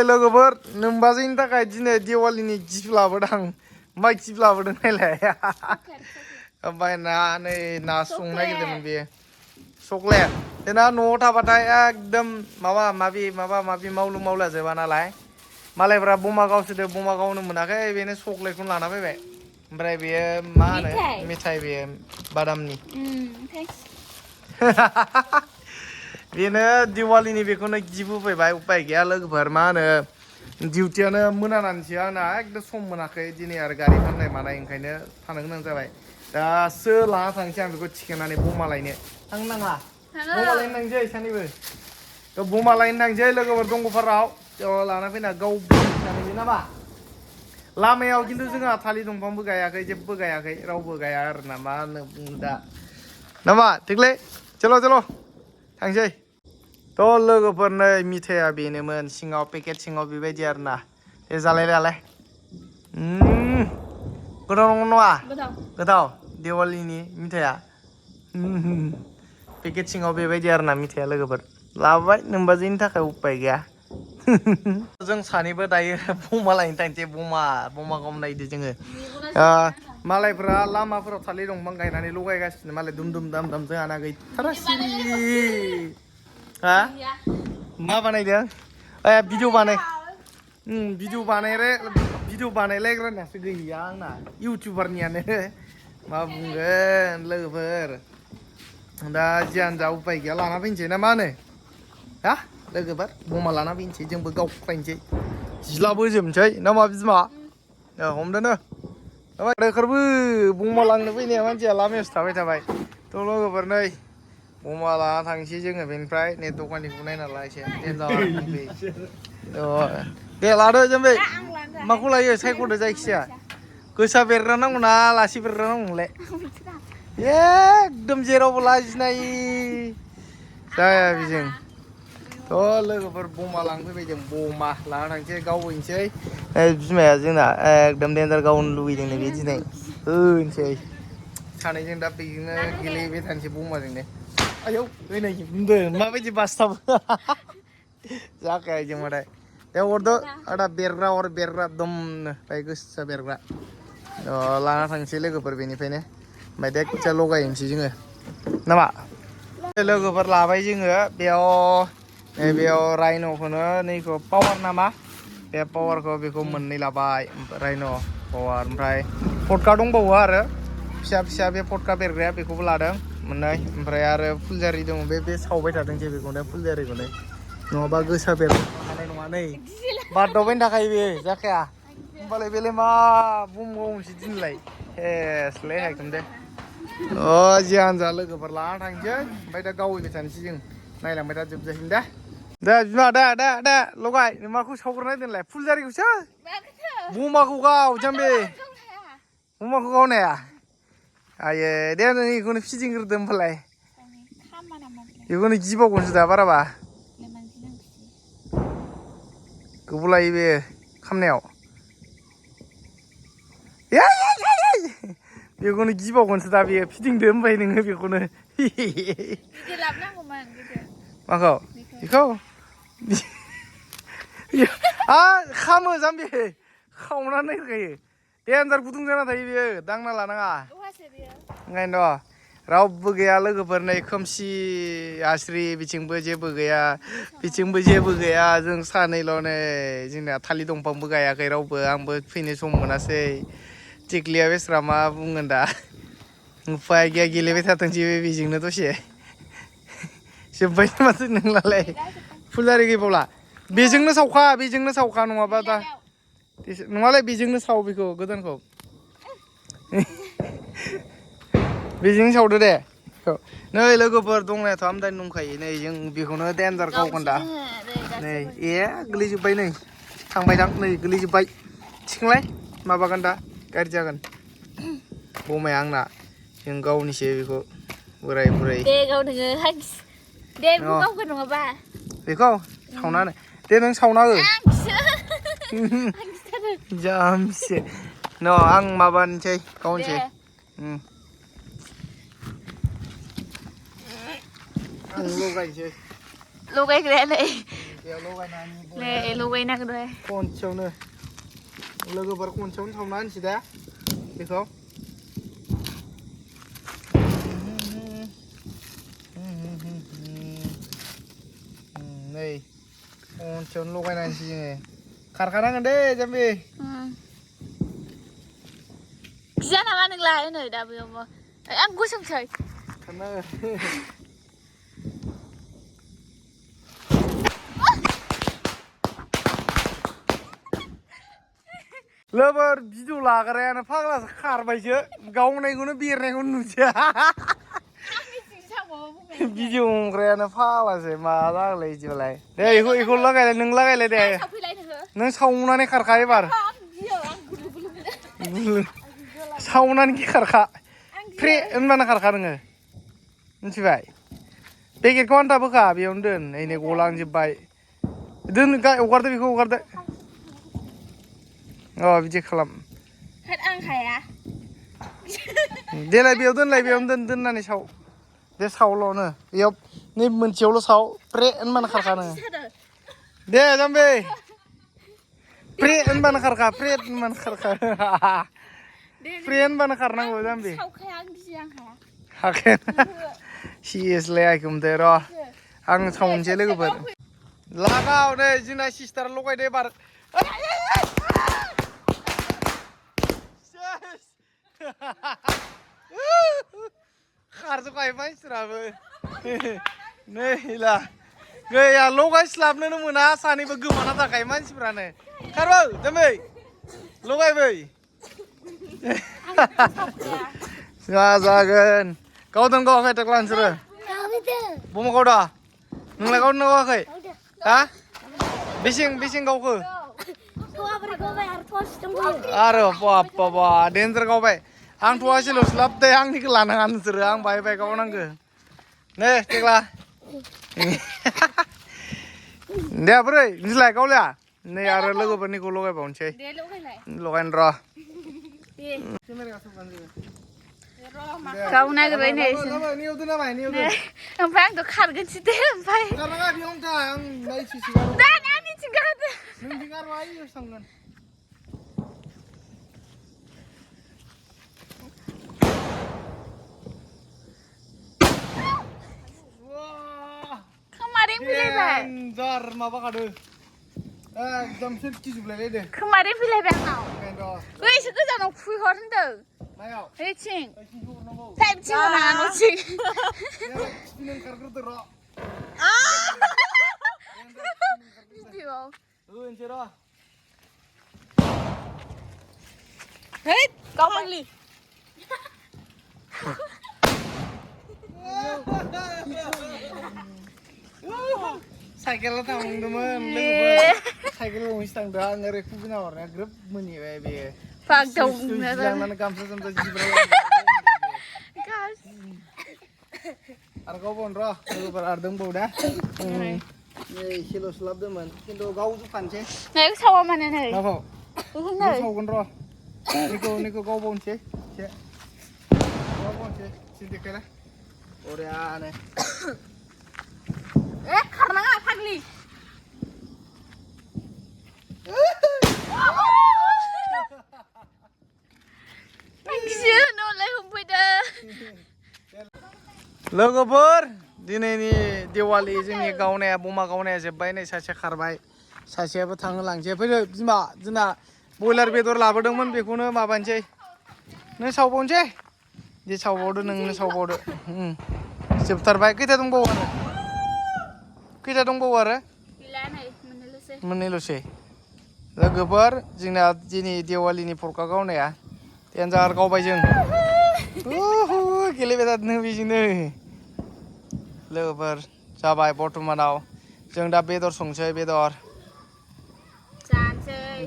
लोगोफोर नोमबाजैनि थाखाय दिनै दिवालीनि गिफ्ट लाबोदों मा गिफ्ट लाबोदों नायलाय ओमफ्राय ना संनो नागिरदोंमोन बेयो चक्लेट जोंना न'आव थाबाथाय एकदम माबा माबि मावलु मावला जोबा नालाय मालायफ्रा बमा गावसोदो बमा गावनो मोनाखै बेनो चक्लेटखौनो लाना फैबाय ओमफ्राय बेयो मा होनो मेथाइ बेयो बादामनि बेनो दिवालीनि बेखौनो गिफ्ट होफैबाय उपाय गैया लोगोफोर मा होनो डिउटियानो मोनानानैसो आंना एकदम सम मोनाखै दिनै आरो गारि फाननाय मानाय ओंखायनो थानो गोनां जाबाय दासो लाना थांसै आं बेखौ थिखोनानै बमा लायनो थांनो नाङा बमा लायनो थांसै सानैबो बमा लायनो थांसै लोगोफोर दंग'फाराव लाना फैना गाव थांसै नामा लामायाव खिन्थु जोंहा थालिर दंफांबो गायाखै जेबो गायाखै रावबो गाया आरो ना मा होनो बुङो दा नामा थिगलै चल' थांसै थ' लोगोफोर नै मिथाइया बेनोमोन सिङाव पेकेट सिङाव बेबायदि आरो ना दे जालाय गोथाव नङा गोथाव दिवालीनि मिथाइया पेकेट सिङाव बेबायदि आरो ना मिथाइया लोगोफोर लाबोबाय नोमबाजैनि थाखाय उपाय गैया जों सानैबो दायो बमा लायनो थांसै बमा गावनो नायदो जोङो मालायफ्रा लामाफोराव थालिर दंफां गायनानै लगायगासिनो मालाय दुम दाम जोंहाना गैथारा सिरि हा मा बानायदों भिडिअ बानायलायग्रानियासो गैया आंना इउटुबारनियानो मा बुंगोन लोगोफोर दा जियानो जा उपाय गैया लाना फैनोसै ना मा होनो हा लोगोफोर बमा लाना फैनोसै जोंबो गावख्लायनोसै जिलाबोजोबनोसै ना मा बिमा हमदोनो दाखोरबो बमा लांनो फैनाया मानसिया लामायावसो थाबाय थ' लोगोफोर नै बमा लाना थांसै जोङो बेनिफ्राय नै दखाननिखौ नायना ला एसे दे लादो जोंबो माखौ लायो सायख'दो जायखिजाया गोसा बेरग्रा नांगौना लासि बेरग्रा नांगौलाय एकदम जेरावबो लाजिनाय जाया बेजों थ' लोगोफोर बमा लांफैबाय जों बमा लाना थांसै गावहैनोसै बिमाया जोंना एकदम देन्जार गावनो लुगैदोंनो बे दिनै होनोसै सानैजों दा बेजोंनो गेलेहैबाय थानोसै बमाजोंनो आयौ नै बुंदों माबायदि बासथाबो जाखाया जोंबाथाय दे हरदो आदा बेरग्रा दमनो बाय गोसा बेरग्रा लाना थांसै लोगोफोर बेनिफ्रायनो ओमफ्राय देगजा लगायहैनोसै जोङो नामा लोगोफोर लाबाय जोङो बेयाव रायन'खौनो नैखौ पावार नामा बे पावारखौ बेखौ मोननै लाबाय रायन' पावार ओमफ्राय फटका दंबावो आरो फिसा बे फटका बेरग्राया बेखौबो लादों मोननै ओमफ्राय आरो फुलजारि दङ बे सावबाय थादों जे बेखौनो फुलजारिखौनो नङाबा गोसा बेरनो हानाय नङा नै बारदावबायनो थाखायो बे जाखाया होमबालाय बेलाय मा बुंबावनोसै दिनलाय हेसलै हायखोम दे जियानो जा लोगोफोर लाना थांसै ओमफ्राय दा गावहैबाय थानोसै जों नायलांबाय था जोबजासिम दे बिमा दा लगाय माखौ सावग्रोनाय दोनलाय फुलजारिखौसो बमाखौ गाव जाम्बि बमाखौ गावनो हाया आये दे बेखौनो फिदिंग्रोदो होनबालाय बेखौनो गिबावगोनसो दा बाराबा गोबाव लायो बे खामनायाव बेखौनो गिबावगोनसो दा बेयो फिदिंदो होनबाय नोङो बेखौनो माखौ बेखौ खामो जाम्बि खावनानै होखायो देन्जार गुदुं जाना थायो बेयो दांना लानाङा ओंखायनोथ' रावबो गैया लोगोफोर नै खोमसि आस्रि बिथिंबो जेबो गैया बिथिंबो जेबो गैया जों सानैल' नै जोंना थालिर दंफांबो गायाखै रावबो आंबो फैनो सम मोनासै टिक्लिया बेस्रा मा बुंगोन दा उफाय गैया गेलेबाय थाथोंसै बेजोंनो दसे जोब्बाय माथो नोंलाय फुलजारि गैबावला बेजोंनो सावखा नङाबा दा नङालै बेजोंनो साव बेखौ गोदानखौ बेजोंनो सावदो दे नै लोगोफोर दंनायाथ' आमदानि दंखायो नै जों बेखौनो देन्जार गावगोन दा नै गोलैजोब्बाय नै थांबाय दां नै गोलैजोब्बाय थिखांलाय माबागोन दा गाज्रि जागोन बमाया आंना जों गावनिसो बेखौ बोराय दे गाव नोङो दे बेखौ गावगोन नङाबा बेखौ सावनानै दे नों सावना हो जामसे आं माबानोसै गावनोसै आं लगायनोसै लगायग्रायालाय बेयाव लगायनानै ले लगायना दों खनसेयावनो लोगोफोर खनसेयावनो सावना होनोसै दा बेखौ नै खनसेयावनो लगायना होनोसै जोङो खारखानांगोन दे जाम्बि गिया नामा नोंलाय नै दा बेयावबो आं गसंसै खारनांगोन लोगोफोर भिडिअ लाग्रायानो फाग्लासो खारबायसो गावनायखौनो बेरनायखौनो नुसै भिडिअ हमग्रायानो फाग्लासो मा जागोनलाय बिदिबालाय दे बेखौ लागायलाय नों लागायलाय दे नों सावनानै खारखा एबार सावनानै खारखा फ्रे होनबानो खारखा नोङो मिथिबाय पेकेटखौ आन्था बोखा बेयावनो दोन नै गलांजोब्बाय दोन हगारदो बेखौ हगारदो अ बिदि खालाम आं हाया देलाय बेयाव दोनलाय बेयावनो दोननानै साव दे सावल'नो बेयाव नै मोनसेयावल' साव फ्रे होनबानो खारखा नोङो दे जाम्बि फ्रे होनबानो खारखा फ्रे होनबानो खारखा फ्रे होनबानो खारनांगौ जाम्बि हाखाया सिरियासलाय आइखोमदे र' आं सावनोसै लोगोफोर लागाव नै जोंना सिस्टार लगायदो एबार खारजोबखायो मानसिफ्राबो नै ला गैया लगायस्लाबनोनो मोना सानैबो गोमाना थाखायो मानसिफ्रानो खारबो जाम्बि लगायबै जागोन गावदों गावाखै टेक्ला नोंसोरो बमा गावदा नोंलाय गावदों गावाखै हा बेसें गावखो आरो बाबा डेन्जार गावबाय आं थ'आसेल'सो लाब दे आंनिखौ लानाङा नोंसोरो आं बाय गावनांगो नै टेक्ला दे बोरै नोंसोरलाय गावलाया नै आरो लोगोफोरनिखौ लगायबावनोसै लगायनो र' गाव नागिरबाय नै ओमफ्राय आंथ' खारगोनसो दे ओमफ्राय आंनिथिं गारदो खोमारै फैलायबाय जार माबा खादो एकदम सोरखिजोबलायलायदो खोमारै फैलायबाय आंनाव बै एसे गोजानाव खुहर होनदों ओइथिं टाइपथिं हरनाङा न'थिं ओंखारग्रोदो र' भिडिअ'आव होनोसै र' है गावमांलि साइकेलाव थांदोंमोन लोगोफोर साइकेल गंसे थांदों आं ओरै खुबिना हरनाया ग्रोब मोनहैबाय बेयो लांनानै गामसा जोमसा जिब्रा आरो गावबावनो र' लोगोफोर आरो दंबावो दा नै एसेल'सो लाबोदोंमोन खिन्थु गावजोबखानोसै सावा माने नै सावगोन र' निखौ गावबावनोसै एसे गावबावनोसै एसे देखायलाय बरियानो खारनाङा फाग्लि लोगोफोर दिनैनि दिवालि जोंनि गावनाया बमा गावनाया जोब्बाय नै सासे खारबाय सासेयाबो थाङो लांसै फैदो बिमा जोंना बयलार बेदर लाबोदोंमोन बेखौनो माबानोसै नों सावबावनोसै दे सावबावदो नोंनो सावबावदो जोबथारबाय खैथा दंबावो आरो मोननैल'सै लोगोफोर जोंना दिनै दिवालिनि फरखा गावनाया देन्जार गावबाय जों गेलेबाय थादों बेजोंनो लोगोफोर जाबाय बर्थमानाव जों दा बेदर संसै बेदर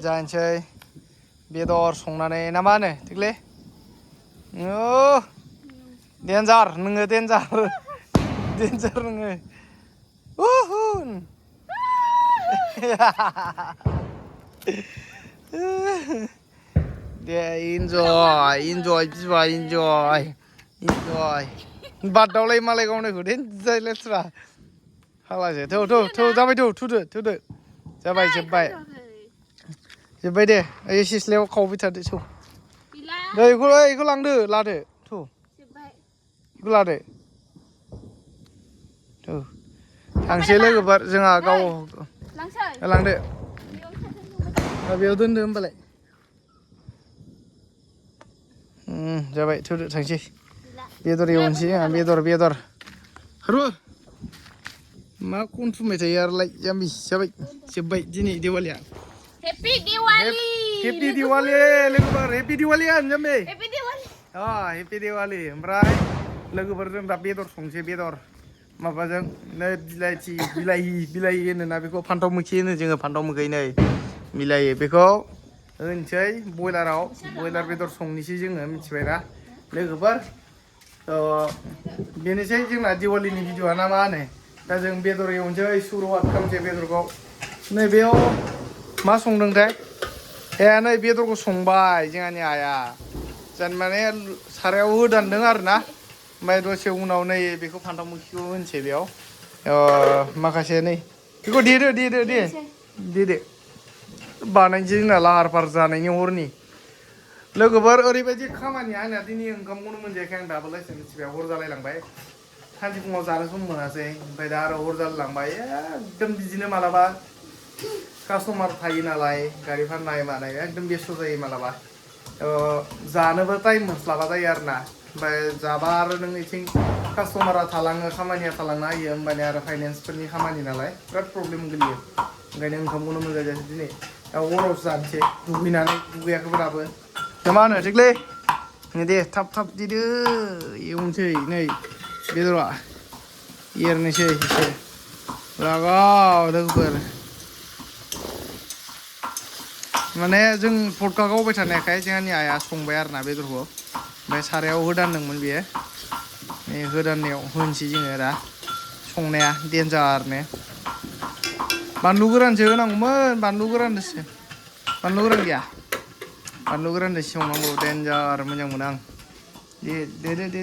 जानोसै बेदर संनानै ना मा होनो थिगले देन्जार नोङो देन्जार नोङो दे इन्जय बिबा इन्जय बादावलाय मालाय गावनायखौ देन्जार लेथ्रा हालासो थौ जाबाय थौदो जाबाय जोब्बाय दे ओइ सिस्लायाव खावबाय थादो थौ दे इखौ लांदो लादो थौ इखौ लादो थौ थांसै लोगोफोर जोंहा गाव लांदो बेयाव दोनदो होमबालाय जाबाय थौदो थांसै बेदर एवनोसै जोंहा बेदर हारु मा खनथुमबाय थायो आरोलाय जाम्बि जाबाय जोब्बाय दिनै दिवालिया हेपि दिवाली हेपि दिवाली लोगोफोर हेपि दिवाली जाम्बि हेपि दिवाली हेपि दिवाली ओमफ्राय लोगोफोरजों दा बेदर संसै बेदर माबाजों नै बिलाहि होनोना बेखौ फान्थाव मोखि होनो जोङो फान्थाव मोखै नै मिलायो बेखौ होनसै बयलार बेदर संनोसै जोङो मिथिबाय ना लोगोफोर बेनोसै जोंना दिवालीनि भिडिअआ ना मा होनो दा जों बेदर एवनोसै सुरुवात खालामसै बेदरखौ नैबेयाव मा संदोंथाय नै बेदरखौ संबाय जोंहानि आइया माने सारायाव होदानदों आरोना ओमफ्राय दसे उनाव नै बेखौ फान्थाव मोखिखौ होनसै बेयाव माखासे नै बेखौ देदो बानायनोसै जोंना लाहार फाहार जानायनि हरनि लोगोफोर ओरैबायदि खामानि आंना दिनै ओंखामखौनो मोनजायाखै आं दाबोलायसो मिथिबाय हर जालायलांबाय सानजौफुङाव जानो सम मोनासै ओमफ्राय दा आरो हर जालायलांबाय एकदम बिदिनो मालाबा कास्टमार थायो नालाय गारि फाननाय मानाय एकदम बेस्थ' जायो मालाबा जानोबो टाइम मोनस्लाबा जायो आरोना ओमफ्राय जाबा आरो नों इथिं कास्टमारा थालाङो खामानिया थालांना होयो होमबानिया आरो फाइनान्सफोरनि खामानि नालाय बिराद प्रब्लेम गोलैयो ओंखायनो ओंखामखौनो मोनजायासै दिनै दा हरावसो जानोसै दुगैयाखैबो दाबो दा मा होनो थिगलै दे थाब देदो एवनोसै नै बेदरा एरनोसै एसे लागाव लोगोफोर माने जों फटखा गावबाय थानायखाय जोंहानि आइया संबाय आरोना बेदरखौ ओमफ्राय सारायाव होदानदोंमोन बेयो बे होदाननायाव होनोसै जोङो दा संनाया देन्जारनो बानलु गोरानसो होनांगौमोन बानलु गोरान गैया बानलु गोरानजों संनांगौ देन्जार मोजां मोनो आं दे